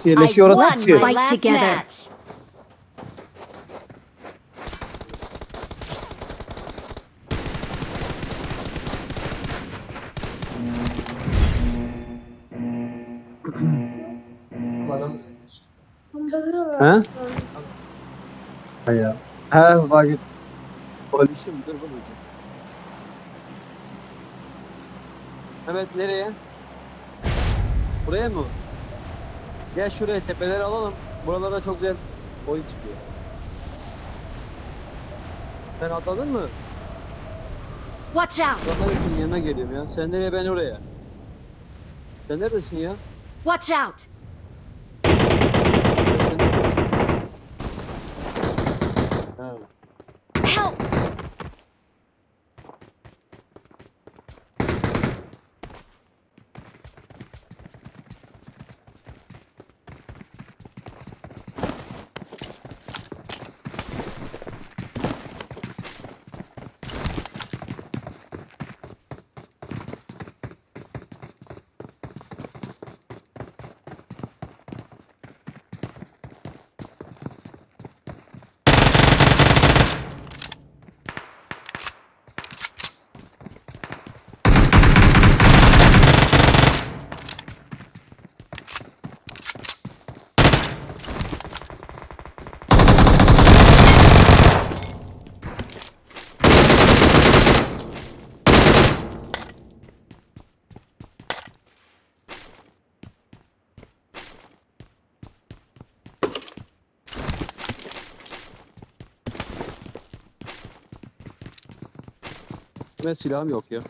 Herkes I yerleşiyor orası won bitiyor. my Fight last together. match. He? Ya. He bak. Polişim dur babacığım. Mehmet nereye? Buraya mı? Gel şuraya tepeleri alalım. Buralarda çok güzel oyun çıkıyor. Sen atladın mı? Watch out! Mehmet'in yanına geliyorum ya. Sen nereye ben oraya. Sen neredesin ya? Watch out! Sen neredesin? Ha. Help! Ben silahım yok ya.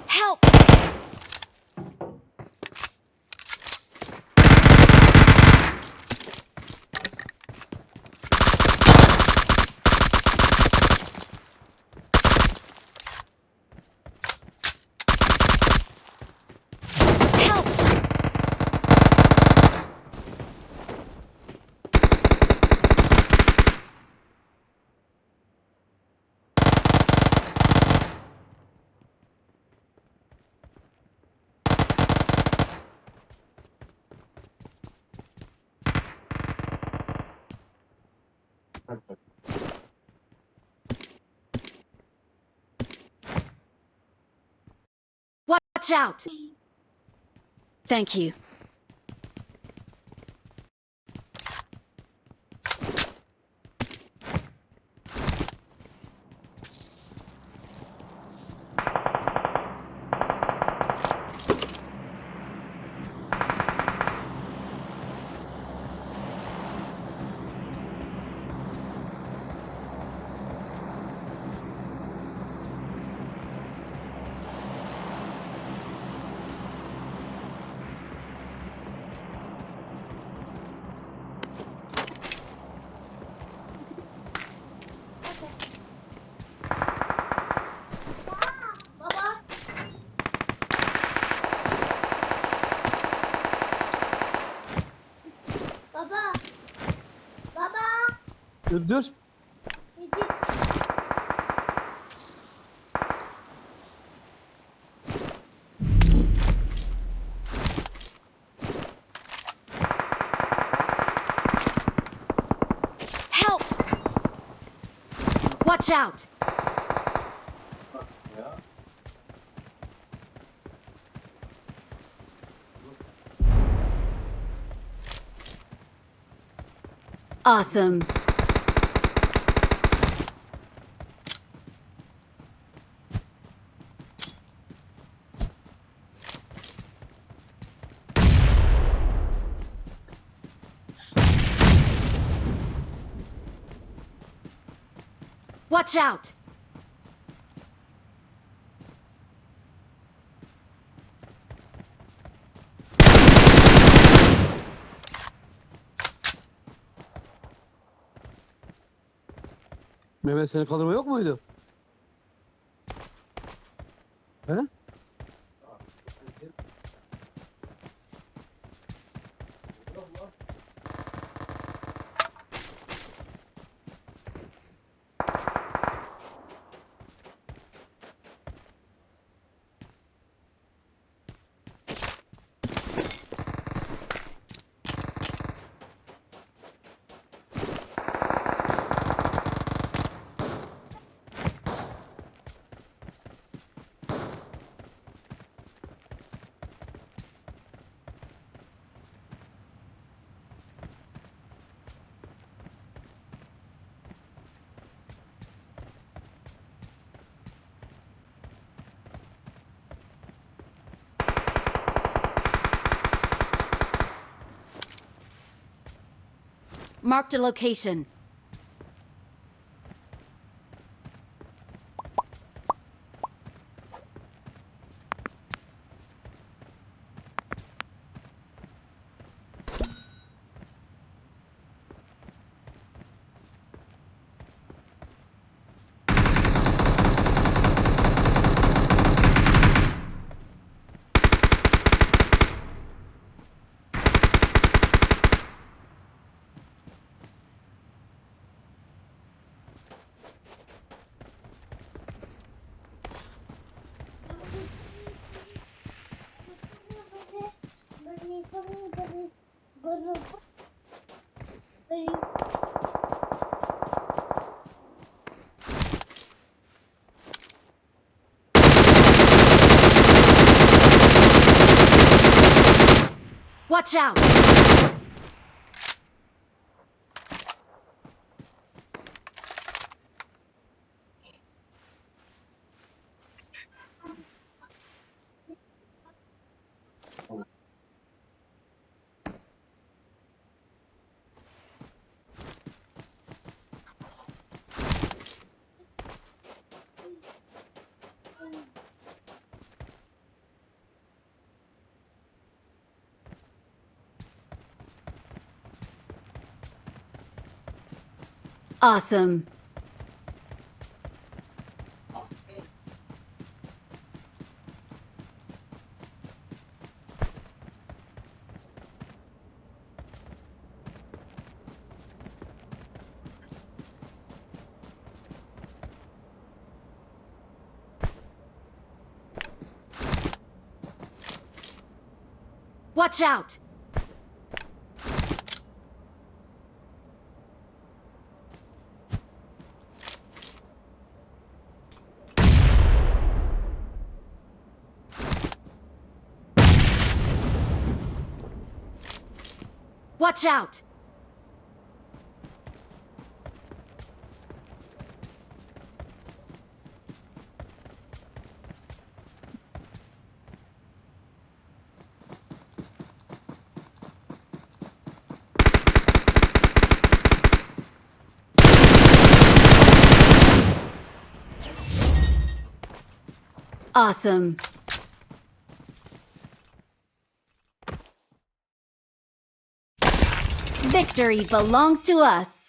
Help! Help! Watch out! Thank you. Baba. Baba. Baba. Dur dur. Necip. Help! Watch out! Awesome. Watch out! Mehmet seni kaldırma yok muydu? He? Marked a location. Watch out! Awesome. Watch out! Watch out! Awesome. Victory belongs to us.